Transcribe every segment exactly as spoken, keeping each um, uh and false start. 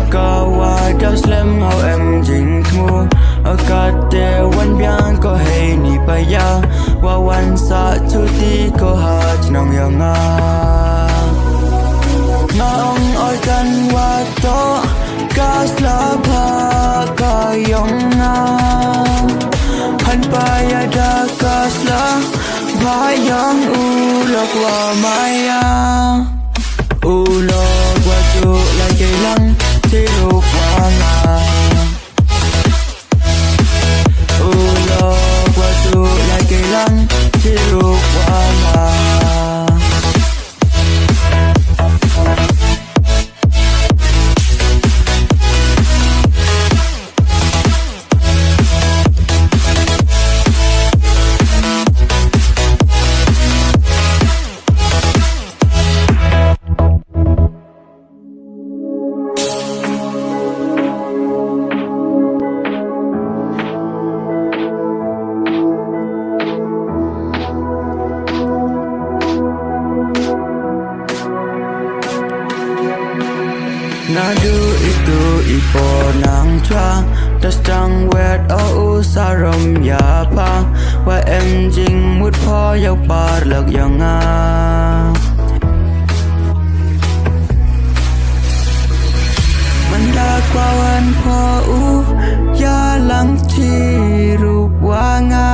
Ka wa da slem hau em jingthmu. Kat te wan biang ko hei ni pa ya. Wa wan sa chuti ko ha chnong ya nga. Nga ong oi tan wa to ka sla bha ka yong nga. Han pa ya da ka sla bha yong u lok wa maya. U lok wa tu lai ke lang ti rup wa nga. U lok wa tu lai ke lang ti rup wa nga. Nadu itu ipo nang chwa. Das tang wet o u sarom ya pa. Wa em jing mut po ya par lak ya nga. Manda kwa wan po u ya lang ti rup wa nga.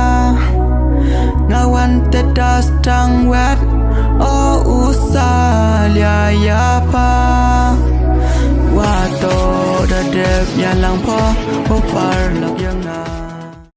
Nga wan te das tang wet o u sa lia ya pa. Wa to da dep ya lang po.